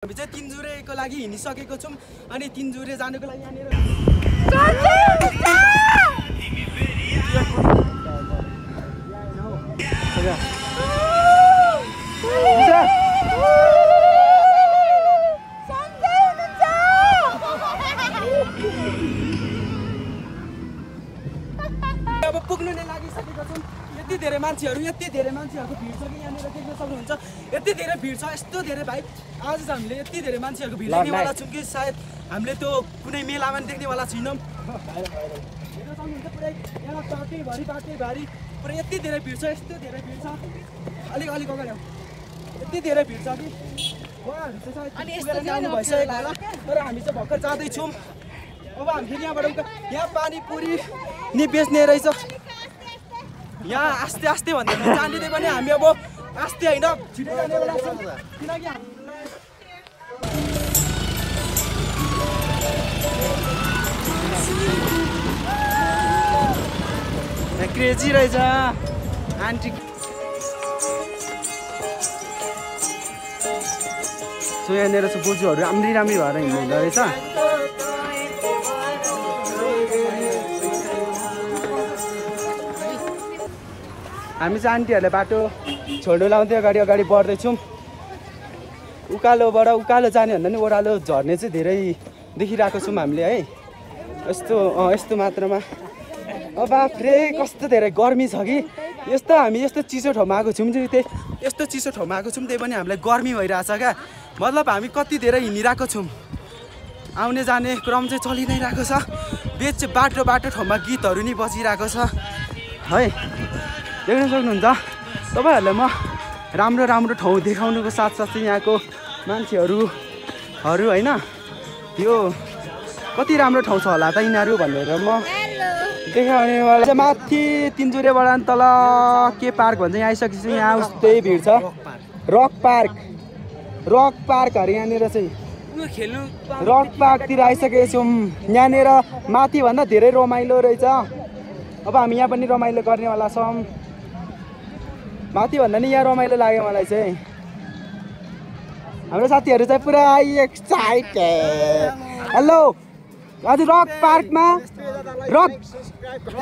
हामी चाहिँ तिनजुरेको लागि हिँडिसकेको छौं अनि तिनजुरे जानुको लागि यहाँनिर अब पुग्नु नै लागिसकेको छौं। यति धेरै मान्छेहरुको भिड छ कि यहाँनिर देख्न सक्नुहुन्छ। यति धेरै भिड छ, यस्तो धेरै भाइ। आज चाहिँ हामीले यति धेरै मान्छेहरुको भिड देख्नेवाला छौं कि सायद हामीले त्यो कुनै मेलामा पनि देख्नेवाला छैनौं। हेर्न सक्नुहुन्छ पुरै यहाँ पार्टी पुरै यति धेरै भिड छ, यस्तो धेरै भिड छ। अलिक अगाडि आऊ। यति धेरै भिड छ कि उहाँहरु चाहिँ सायद पुगेर जानु भइसकेको होला, तर हामी चाहिँ भर्खर जाँदै छौं। अब हामी फेरि यहाँबाट यहाँ पानीपुरी नि बेच्ने रहेछ। यहाँ आस्ते आस्ते भन्दै जाँदै पनि हामी अब आस्ते हैन छिटो जाने बेला छ किनकि क्रेजी रहेछ आन्टी। सो यहाँनिर चाहिँ बोजूहरू राम्री भएर हिँड्नुहुँदो रहेछ। हामी चाहिँ आन्टीहरूले बाटो छोड्नु लाउँदै अगाडि बढ्दैछौँ। उकालोबाट उकालो जाने भन्दा नि ओह्रालो झर्ने चाहिँ धेरै देखिरहेको छौँ हामीले है। यस्तो मात्रामा अब बाफ्रे कस्तो धेरै गर्मी छ कि हामी यस्तो चिसो ठाउँमा आएको छौँ त्यही पनि हामीलाई गर्मी भइरहेछ क्या। मतलब हामी कति धेरै हिँडिरहेको छौँ, आउने जाने क्रम चाहिँ चलि नै रहेको छ। बाटो ठाउँमा गीतहरू नि बजिरहेको छ है, देख्न सक्नुहुन्छ। तपाईहरुलाई म राम्रो ठाउँ देखाउनुको साथसाथै यहाँको मान्छेहरू हैन यो कति राम्रो ठाउँ छ होला त यिनीहरू भनेर म देखाउनेवाला चाहिँ। माथि तिनजुरेबाट तल के पार्क भन्छ यहाँ आइसकेपछि यहाँ उस्तै भिड छ। रक पार्कहरू यहाँनिर चाहिँ रक पार्कतिर आइसकेको छौँ। यहाँनिर माथिभन्दा धेरै रमाइलो रहेछ। अब हामी यहाँ पनि रमाइलो गर्नेवाला छौँ। माथि भन्दा नि यहाँ रमाइलो लाग्यो मलाई चाहिँ। हाम्रो साथीहरू चाहिँ पुरा एक्साइटेड। हेलो आज रक पार्कमा रक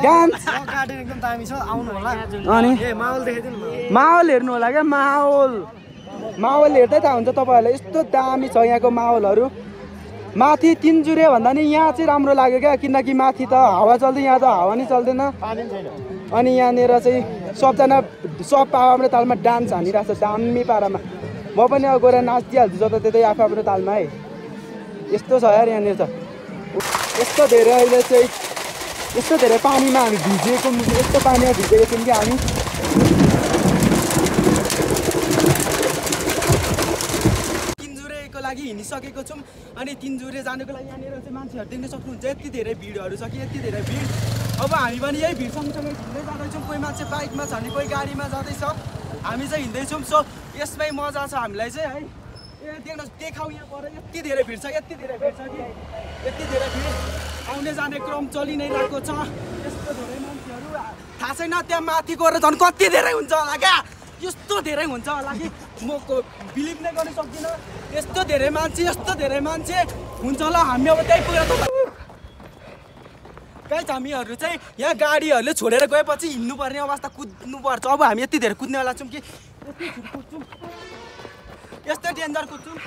डान्स एकदम दामी छ, आउनु होला। अनि माहौल देखाइदिनु न, माहौल हेर्नु होला क्या। माहौल हेर्दै थाहा हुन्छ तपाईहरुलाई, यस्तो दामी छ यहाँको माहौलहरू। माथि तिनजुरे भन्दा नि यहाँ चाहिँ राम्रो लाग्यो क्या, किनकि माथि त हावा चल्दै, यहाँ त हावा नि चल्दैन। अनि यहाँनिर चाहिँ सब पारामा तालमा डान्स हानिरहेको छ दामी पारामा। म पनि अब गएर नाचिदिइहाल्छु जताततै आफ्नो तालमा है। यस्तो छ यार यहाँनिर त। यस्तो धेरै अहिले चाहिँ यस्तो धेरै पानीमा हामी भिजेको, यस्तो पानीमा भिजेको छौँ कि हामी। तिनजुरेको लागि हिँडिसकेको छौँ अनि तिनजुरे जानुको लागि यहाँनिर चाहिँ मान्छेहरू देख्न सक्नुहुन्छ। यति धेरै भिडहरू छ कि यति धेरै भिड। अब हामी पनि यही भिड सँगसँगै हिँड्दै जाँदैछौँ। कोही मान्छे बाइकमा छ भने कोही गाडीमा जाँदैछ, हामी चाहिँ हिँड्दैछौँ। सो यसमै मजा छ हामीलाई चाहिँ है। देखाउ यहाँ पर यति धेरै भिड छ कि यति धेरै भिड। आउने जाने क्रम चलि नै रहेको छ। यस्तो धेरै मान्छेहरू थाहा छैन, त्यहाँ माथि गएर झन् कति धेरै हुन्छ होला क्या। यस्तो धेरै हुन्छ होला कि म बिलिभ नै गर्न सक्दिनँ। यस्तो धेरै मान्छे हुन्छ होला। हामी अब त्यही पुगेर गाइस हामीहरू चाहिँ यहाँ गाडीहरूले छोडेर गएपछि हिँड्नुपर्ने अवस्था, कुद्नुपर्छ। अब हामी यति धेरै कुद्नेवाला छौँ कि यस्तो डेन्जर कुद्छौँ।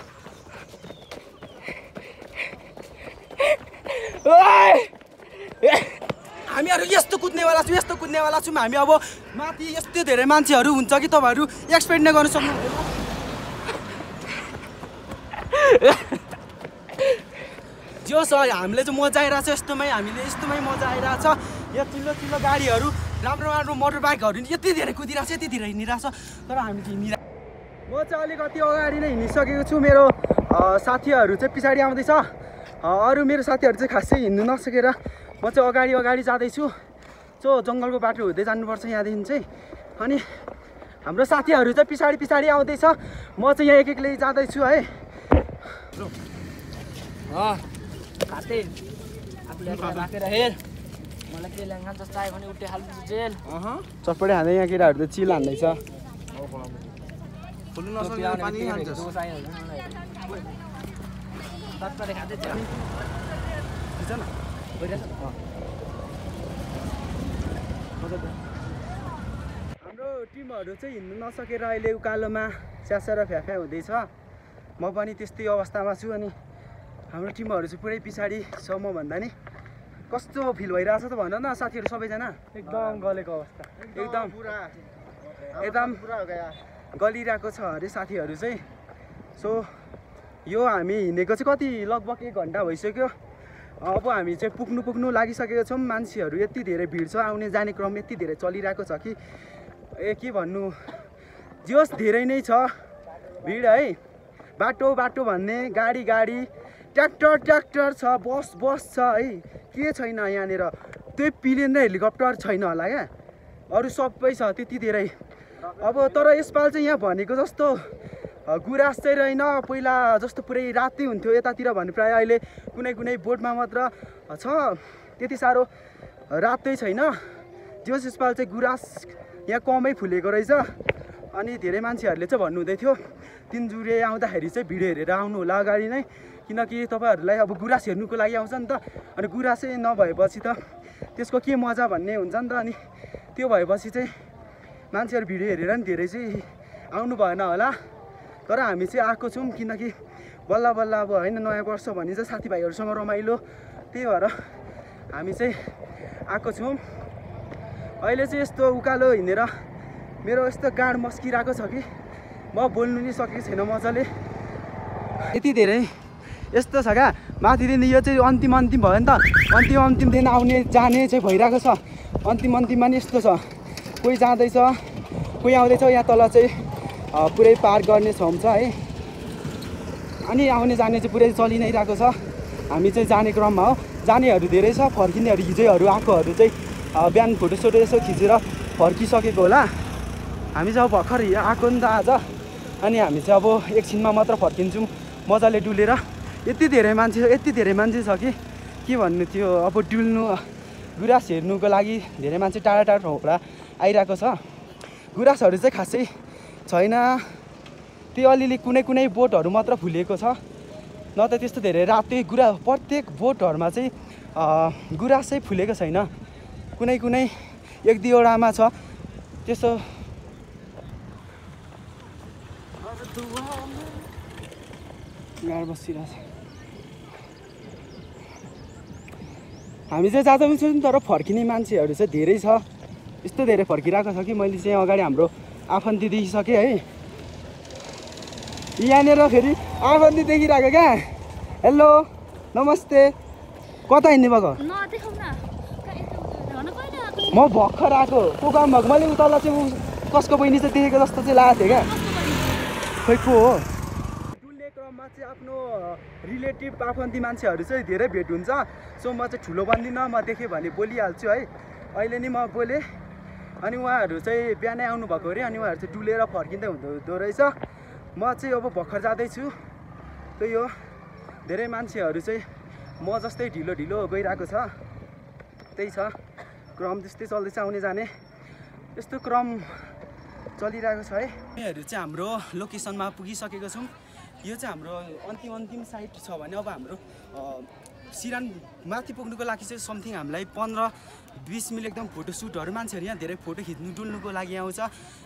हामीहरू यस्तो कुद्नेवाला छौँ हामी। अब माथि यस्तो धेरै मान्छेहरू हुन्छ कि तपाईँहरू एक्सपेक्ट नै गर्न सक्नुहुँदैन। जो छ हामीले चाहिँ मजा आइरहेछ, हामीले यस्तोमै मजा आइरहेछ। यहाँ चिल्लो गाडीहरू, राम्रो मोटर बाइकहरू यति धेरै कुदिरहेछ, यति धेरै हिँडिरहेछ। तर हामी चाहिँ म चाहिँ अलिकति अगाडि नै हिँडिसकेको छु। मेरो साथीहरू चाहिँ पछाडि आउँदैछ। अरू मेरो साथीहरू चाहिँ खासै हिँड्नु नसकेर म चाहिँ अगाडि जाँदैछु। सो जङ्गलको बाटो हुँदै जानुपर्छ यहाँदेखि चाहिँ। अनि हाम्रो साथीहरू चाहिँ पछाडि आउँदैछ। म चाहिँ यहाँ एक जाँदैछु है। चटपटे खाँदै यहाँ केटाहरू त चिल हान्दैछ। हाम्रो टिमहरू चाहिँ हिँड्नु नसकेर अहिले उकालोमा स्यासा र फ्याफ्या हुँदैछ। म पनि त्यस्तै अवस्थामा छु अनि हाम्रो टिमहरू चाहिँ पुरै पछाडि छ मभन्दा नि। कस्तो फिल भइरहेछ त भन न साथीहरू सबैजना? एकदम गलेको अवस्था, एकदम गलिरहेको छ अरे साथीहरू चाहिँ। सो यो हामी हिँडेको चाहिँ कति लगभग 1 घन्टा भइसक्यो। अब हामी चाहिँ पुग्नु लागिसकेको छौँ। मान्छेहरू यति धेरै भिड छ, आउने जाने क्रम यति धेरै चलिरहेको छ कि के भन्नु, जोस् धेरै नै छ भिड है। बाटो भन्ने गाडी ट्र्याक्टर छ, बस छ है। के छैन यहाँनिर, त्यही प्लेन र हेलिकप्टर छैन होला क्या, अरू सबै छ त्यति धेरै। अब तर यसपाल चाहिँ यहाँ भनेको जस्तो गुराँस चाहिँ रहेन। पहिला जस्तो पुरै रातै हुन्थ्यो यतातिर भने प्रायः अहिले कुनै बोटमा मात्र छ, त्यति साह्रो रातै छैन। जोस् यसपाल चाहिँ गुराँस यहाँ कमै फुलेको रहेछ। अनि धेरै मान्छेहरूले चाहिँ भन्नुहुँदै थियो तिनजुरे आउँदाखेरि चाहिँ भिडियो हेरेर आउनु होला अगाडि नै, किनकि तपाईँहरूलाई अब गुराँस हेर्नुको लागि आउँछ नि त। अनि गुराँसै नभएपछि त त्यसको के मजा भन्ने हुन्छ नि त। अनि त्यो भएपछि चाहिँ मान्छेहरू भिडियो हेरेर नि धेरै चाहिँ आउनु भएन होला। तर हामी चाहिँ आएको छौँ किनकि बल्ल अब होइन नयाँ वर्ष भने चाहिँ साथीभाइहरूसँग रमाइलो, त्यही भएर हामी चाहिँ आएको छौँ। अहिले चाहिँ यस्तो उकालो हिँडेर मेरो यस्तो गाड मस्किरहेको छ कि म बोल्नु नि सकेको छैन मजाले, यति धेरै यस्तो छ क्या। माथिदेखि यो चाहिँ अन्तिम भयो नि त, अन्तिमदेखि आउने जाने चाहिँ भइरहेको छ। अन्तिममा नि यस्तो छ, कोही जाँदैछ कोही आउँदैछ। यहाँ तल चाहिँ पुरै पार गर्ने ठाउँ छ है। अनि आउने जाने चाहिँ पुरै चलि नै रहेको छ। हामी चाहिँ जाने क्रममा हो, जानेहरू धेरै छ, फर्किनेहरू हिजोहरू आएकोहरू चाहिँ बिहान फोटोसोटो यसो खिचेर फर्किसकेको होला। हामी चाहिँ अब भर्खर आएको नि त आज, अनि हामी चाहिँ अब एकछिनमा मात्र फर्किन्छौँ मजाले डुलेर। यति धेरै मान्छे छ कि के भन्नु थियो। अब डुल्नु गुराँस हेर्नुको लागि धेरै मान्छे टाढा ठाउँबाट आइरहेको छ। गुराँसहरू चाहिँ खासै छैन, त्यो अलिअलि कुनै बोटहरू मात्र फुलेको छ, न त त्यस्तो धेरै रातै प्रत्येक बोटहरूमा चाहिँ गुराँस चाहिँ फुलेको छैन। कुनै 1-2वटामा छ त्यस्तो। गाड बसिरहेछ। हामी चाहिँ जाँदैछौँ तर फर्किने मान्छेहरू चाहिँ धेरै छ, यस्तो धेरै फर्किरहेको छ कि मैले चाहिँ अगाडि हाम्रो आफन्ती देखिसकेँ है। यहाँनिर फेरि आफन्ती देखिरहेको क्या। हेलो नमस्ते, कता हिँड्ने भएको? म भर्खर आएको, को काम भएको? मैले उतालाई चाहिँ कसको बहिनी चाहिँ देखेको जस्तो चाहिँ लागेको थिएँ क्या। खोइ को हो? डुल्ने क्रममा चाहिँ आफ्नो रिलेटिभ आफन्ती मान्छेहरू चाहिँ धेरै भेट हुन्छ। सो म चाहिँ ठुलो बन्दिनँ, म देखेँ भने बोलिहाल्छु है। अहिले नि म बोलेँ, अनि उहाँहरू चाहिँ बिहानै आउनुभएको अरे, अनि उहाँहरू चाहिँ डुलेर फर्किँदै हुँदो रहेछ। म चाहिँ अब भर्खर जाँदैछु, त्यही हो। धेरै मान्छेहरू चाहिँ म जस्तै ढिलो गइरहेको छ, त्यही छ क्रम। त्यस्तै चल्दैछ, आउने जाने यस्तो क्रम चलिरहेको छ है। यहाँहरू चाहिँ हाम्रो लोकेसनमा पुगिसकेको छौँ। यो चाहिँ हाम्रो अन्तिम साइड छ भने अब हाम्रो सिरान माथि पुग्नुको लागि चाहिँ समथिङ हामीलाई 15-20 मिनट एकदम फोटोसुटहरू, मान्छेहरू यहाँ धेरै फोटो खिच्नु डुल्नुको लागि आउँछ।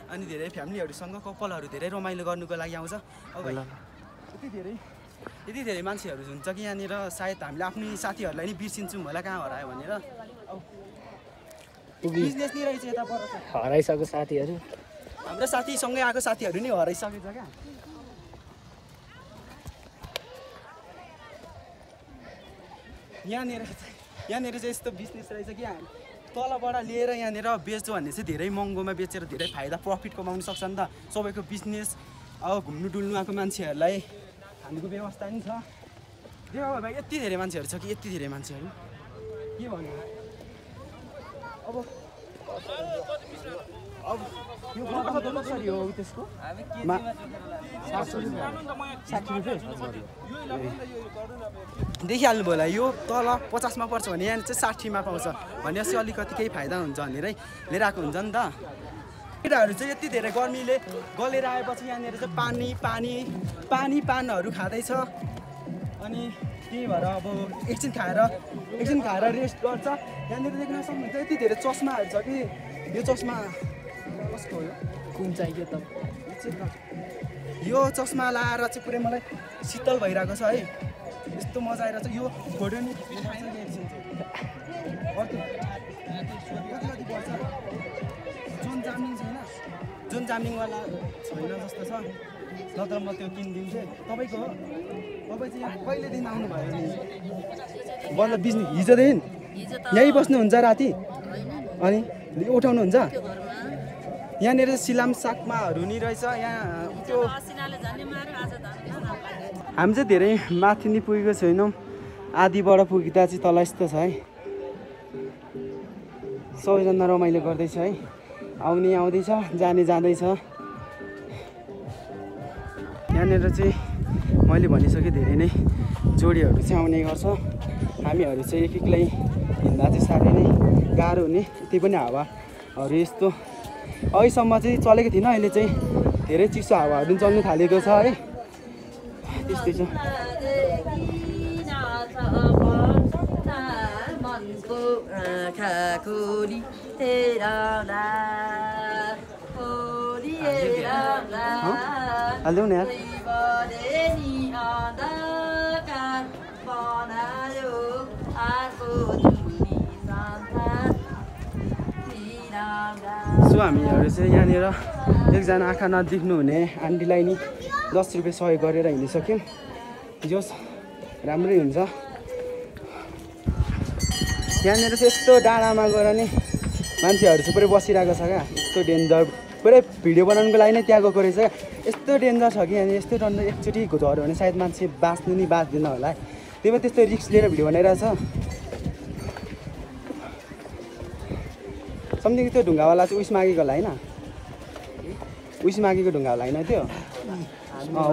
अनि धेरै फ्यामिलीहरूसँग कपालहरू धेरै रमाइलो गर्नुको लागि आउँछ। अब यति धेरै मान्छेहरू हुन्छ कि यहाँनिर सायद हामीले आफ्नै साथीहरूलाई नि बिर्सिन्छौँ होला कहाँ हरायो भनेर। अब बिजनेस नै रहेछ यता पर हराइसक्यो साथीहरू, हाम्रो साथीसँगै आएको साथीहरू नि हराइसकेको छ क्या। यहाँनिर चाहिँ यस्तो बिजनेस रहेछ कि तलबाट लिएर यहाँनिर बेच्यो भने चाहिँ धेरै महँगोमा बेचेर धेरै फाइदा प्रफिट कमाउनु सक्छ नि त सबैको बिजनेस। अब घुम्नु डुल्नु आएको मान्छेहरूलाई खानुको व्यवस्था नि छ। देखो भाइ यति धेरै मान्छेहरू छ कि यति धेरै मान्छेहरू के भन्नु। अब यो कसरी हो त्यसको? 60 रुपियाँ देखिहाल्नु भयो होला। यो तल 50मा पर्छ भने यहाँ चाहिँ 60मा पाउँछ भनेपछि अलिकति केही फाइदा हुन्छ भनेरै लिएर आएको हुन्छ नि त। केटाहरू चाहिँ यति धेरै गर्मीले गलेर आएपछि यहाँनिर चाहिँ पानहरू खाँदैछ। अनि त्यही भएर अब एकछिन खाएर रेस्ट गर्छ। यहाँनिर देख्न सक्नुहुन्छ यति धेरै चस्माहरू छ कि यो चस्मा कसको हो? कुन चाहियो त? यो चस्मा लाएर चाहिँ पुरै मलाई शीतल भइरहेको छ है। यस्तो मजा आइरहेको छ। यो फोटो नि जुन जामिङवाला छैन जस्तो छ, नत्र म त्यो किनिदिन्छु। तपाईँको हो? तपाईँ चाहिँ यहाँ कहिलेदेखि आउनुभयो नि? मतलब बिजनेस हिजोदेखि यहीँ बस्नुहुन्छ राति? अनि उठाउनुहुन्छ? यहाँनिर सिलाम साकमाहरू नि रहेछ। यहाँ त्यो हामी चाहिँ धेरै माथि नि पुगेको छैनौँ, आधीबाट पुग्दा चाहिँ तल यस्तो छ है। सबैजना रमाइलो गर्दैछ है। आउने आउँदैछ, जाने जाँदैछ। यहाँनिर चाहिँ मैले भनिसकेँ धेरै नै जोडीहरू चाहिँ आउने गर्छ। हामीहरू चाहिँ एक एक्लै हिँड्दा चाहिँ साह्रै नै गाह्रो हुने। त्यही पनि हावाहरू यस्तो अहिलेसम्म चाहिँ चलेको थिएन, अहिले चाहिँ धेरै चिसो हावाहरू पनि चल्नु थालेको छ है। त्यस्तै छ। हाल्देऊ न यार। सो हामीहरू चाहिँ यहाँनिर एकजना आँखा नदेख्नु हुने आन्टीलाई नि 10 रुपियाँ सहयोग गरेर हिँडिसक्यौँ। जोस् राम्रै हुन्छ। यहाँनिर चाहिँ यस्तो डाँडामा गएर नि मान्छेहरू चाहिँ पुरै बसिरहेको छ क्या। यस्तो डेन्जर, पुरै भिडियो बनाउनुको लागि नै त्यहाँ गएको रहेछ क्या। यस्तो डेन्जर छ कि यहाँनिर। यस्तो डन्डर एकचोटि झऱ्यो भने सायद मान्छे बाँच्नु नि बाँच्दैन होला। त्यही भएर त्यस्तो रिस्क लिएर भिडियो बनाइरहेछ। समथिङ त्यो ढुङ्गावाला चाहिँ उस मागेको होला होइन? उस मागेको ढुङ्गावाला होइन त्यो?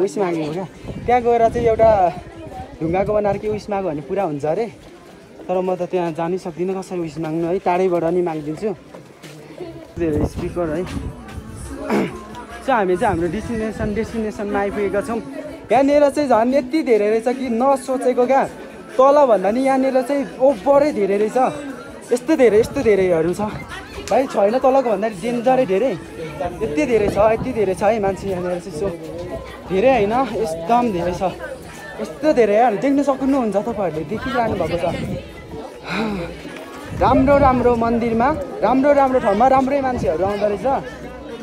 उस मागेको क्या। त्यहाँ गएर चाहिँ एउटा ढुङ्गाको बनाएर कि उस माग्यो भने पुरा हुन्छ अरे। तर म त त्यहाँ जानै सक्दिनँ, कसरी उस माग्नु है। टाढैबाट नि मागिदिन्छु। धेरै स्पिकर है। सो हामी चाहिँ हाम्रो डेस्टिनेसनमा आइपुगेका छौँ। यहाँनिर चाहिँ झन् यति धेरै रहेछ कि नसोचेको क्या। तलभन्दा नि यहाँनिर चाहिँ ओभरै धेरै रहेछ। यस्तो धेरैहरू छ भाइ। छैन तलको भन्दा डेन्जरै धेरै। यति धेरै छ है मान्छे यहाँनिर चाहिँ। सो धेरै होइन, एकदम धेरै छ। यस्तो धेरै यार, देख्न सक्नुहुन्छ तपाईँहरूले, देखिरहनु भएको छ। राम्रो मन्दिरमा, राम्रो ठाउँमा राम्रै मान्छेहरू आउँदो रहेछ।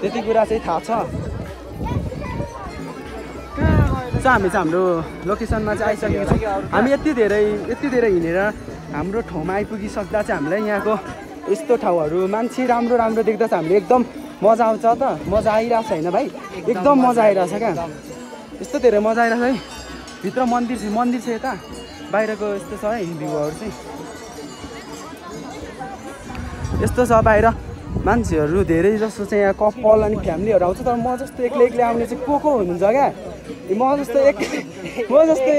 त्यति कुरा चाहिँ थाहा छ। हामी चाहिँ हाम्रो लोकेसनमा चाहिँ आइसकेको छौँ। हामी यति धेरै हिँडेर हाम्रो ठाउँमा आइपुगिसक्दा चाहिँ हामीलाई यहाँको यस्तो ठाउँहरू मान्छे राम्रो देख्दा चाहिँ हामीले एकदम मजा आउँछ त। मजा आइरहेछ होइन भाइ? एकदम मजा आइरहेछ क्या। यस्तो धेरै मजा आइरहेछ है। भित्र मन्दिर छ यता, बाहिरको यस्तो छ है भ्यूहरू चाहिँ। यस्तो छ बाहिर मान्छेहरू धेरै जस्तो चाहिँ यहाँ कपल अनि फ्यामिलीहरू आउँछ। तर म जस्तो एक्लै आउने चाहिँ को हुनुहुन्छ क्या? म जस्तो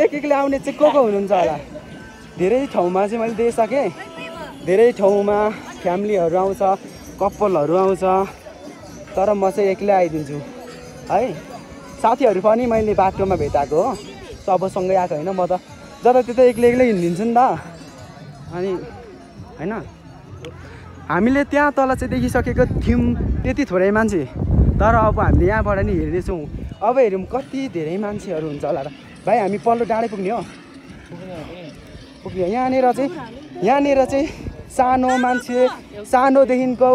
एक्लै आउने चाहिँ को हुनुहुन्छ होला? धेरै ठाउँमा चाहिँ मैले देखिसकेँ। धेरै ठाउँमा फ्यामिलीहरू आउँछ, कपलहरू आउँछ। तर म चाहिँ एक्लै आइदिन्छु है। साथीहरू पनि मैले बाटोमा भेटाएको हो, सबसँगै आएको होइन। म त जताततै एक्लै हिँडिदिन्छु नि त। अनि होइन, हामीले त्यहाँ तल चाहिँ देखिसकेको थियौँ त्यति थोरै मान्छे। तर अब हामीले यहाँबाट नि हेर्दैछौँ। अब हेरौँ कति धेरै मान्छेहरू हुन्छ होला र। भाइ हामी पल्लो डाँडै पुग्ने हो? पुग्यो। यहाँनिर चाहिँ सानो मान्छे, सानोदेखिको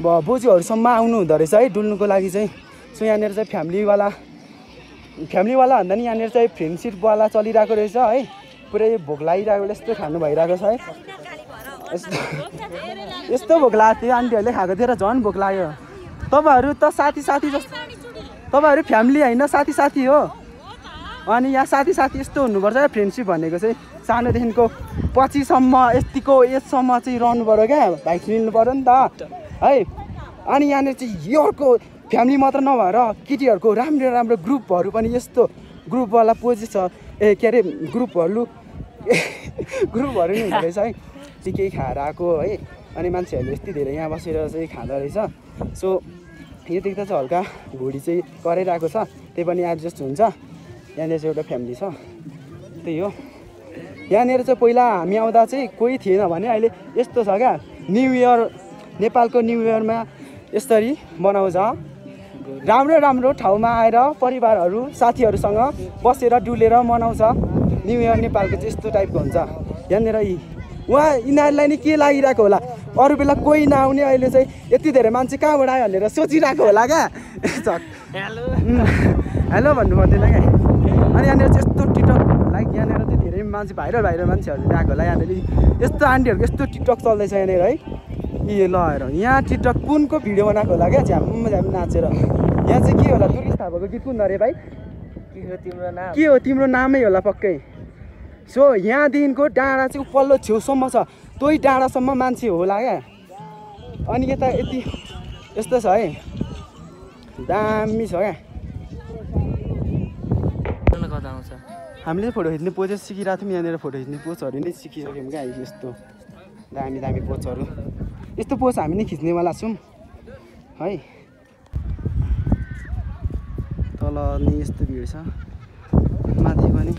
बोजूहरूसम्म आउनु हुँदो रहेछ है डुल्नुको लागि चाहिँ। सो यहाँनिर चाहिँ फ्यामिलीवाला भन्दा नि यहाँनिर चाहिँ फ्रेन्डसिपवाला चलिरहेको रहेछ है। पुरै भोक लागिरहेको, यस्तो खानु भइरहेको छ है। यस्तो भोक लागेको थियो, आन्टीहरूले खाएको थियो र झन् भोक लाग्यो। तपाईँहरू त साथी जस्तो, तपाईँहरू फ्यामिली होइन साथी हो। अनि यहाँ साथी यस्तो हुनुपर्छ। फ्रेन्डसिप भनेको चाहिँ सानोदेखिको पछिसम्म यतिको एजसम्म चाहिँ रहनु पऱ्यो क्या। भाइस मिल्नु पऱ्यो नि त है। अनि यहाँनिर चाहिँ योहरूको फ्यामिली मात्र नभएर केटीहरूको राम्रो ग्रुपहरू पनि यस्तो ग्रुपवाला पोजिस छ। के अरे ग्रुपहरू नि हुँदो रहेछ है। केही खाएर आएको है। अनि मान्छेहरूले यति धेरै यहाँ बसेर चाहिँ खाँदो रहेछ। सो यो देख्दा चाहिँ हल्का भुँडी चाहिँ कराइरहेको छ। त्यही पनि एडजस्ट हुन्छ। यहाँनिर चाहिँ एउटा फ्यामिली छ, त्यही हो। यहाँनिर चाहिँ पहिला हामी आउँदा चाहिँ कोही थिएन भने अहिले यस्तो छ क्या न्यु इयर नेपालको न्यु इयरमा यसरी मनाउँछ राम्रो राम्रो ठाउँमा आएर परिवारहरू साथीहरूसँग बसेर डुलेर मनाउँछ न्यु इयर नेपालको चाहिँ यस्तो टाइपको हुन्छ यहाँनिर यिनीहरूलाई नि के लागिरहेको होला अरू बेला कोही नआउने अहिले चाहिँ यति धेरै मान्छे कहाँबाट आयो भनेर सोचिरहेको होला क्या हेलो भन्नु पर्दैन क्या अनि यहाँनिर चाहिँ यस्तो टिकटक लाइक यहाँनिर चाहिँ धेरै मान्छे भाइरल मान्छेहरू आएको होला यहाँनिर यस्तो आन्टीहरूको यस्तो टिकटक चल्दैछ यहाँनिर है ए ल हेर यहाँ टिकटक कुनको भिडियो बनाएको होला क्या झ्याम झ्याम नाचेर यहाँ चाहिँ के होला टुरिस्ट थापाको गीत कुन अरे भाइ के हो तिम्रो नामै होला पक्कै सो यहाँदेखिको डाँडा चाहिँ उपल्लो छेउसम्म छ तै डाँडासम्म मान्छे होला क्या अनि यता यति यस्तो छ है दामी छ क्या हामीले फोटो खिच्ने पोजहरू सिकिरहेको थियौँ यहाँनिर फोटो खिच्ने पोजहरू नै सिकिसक्यौँ क्या यस्तो दामी दामी पोजहरू यस्तो पोज हामी नै खिच्नेवाला छौँ है तल नि यस्तो भिड छ माथि पनि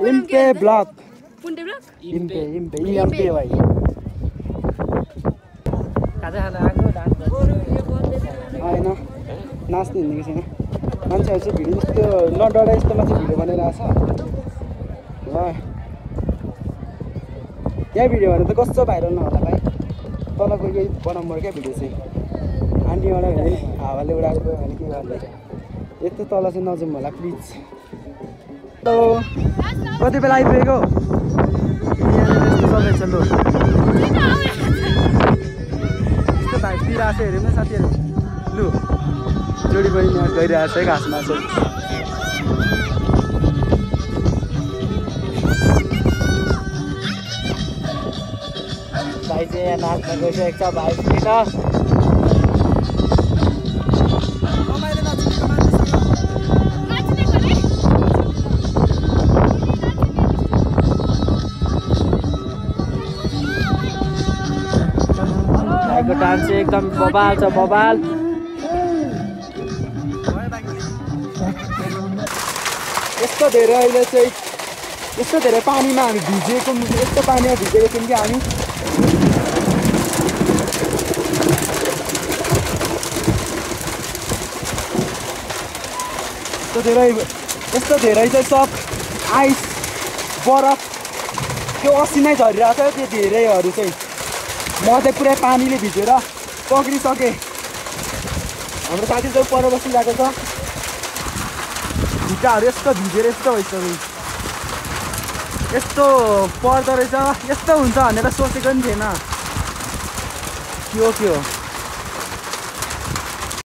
इम्पे ब्लक इम्पे भाइ होइन नाच्ने हिँडेको छैन मान्छेहरू चाहिँ भिडियो यस्तो नडरा यस्तोमा चाहिँ भिडियो बनाइरहेको छ ल यहाँ भिडियो भने त कस्तो भाइरल नहोला भाइ तलको यही बराबर क्या भिडियो चाहिँ आन्टी एउटा भने हावाले उडाएर गयो भने के गर्ने यस्तो तल चाहिँ नजाउँ होला प्लिज हेलो कति बेला आइपुगेको यहाँनिर यस्तो चल्दैछ लु यस्तो भाइ पिरहेको छ हेऱ्यौँ न साथीहरू लु जोडी बहिनी गइरहेको छ है घाँसमा चाहिँ भाइ चाहिँ यहाँ नाच्न गइसकेको छ भाइ किन भाइको डान्स चाहिँ एकदम बबाल छ बबाल यस्तो धेरै अहिले चाहिँ यस्तो धेरै पानीमा हामी भिजेको यस्तो पानीमा भिजेको छौँ कि हामी यस्तो धेरै चाहिँ सब आइस बरफ त्यो असिनै झरिरहेको छ त्यो धेरैहरू चाहिँ म चाहिँ पुरै पानीले भिजेर पक्रिसकेँ हाम्रो साथी चाहिँ पर बसिरहेको छ खुट्टाहरू यस्तो भिजेर यस्तो भइसक्यो यस्तो पर्दो रहेछ यस्तो हुन्छ भनेर सोचेको पनि थिएन के हो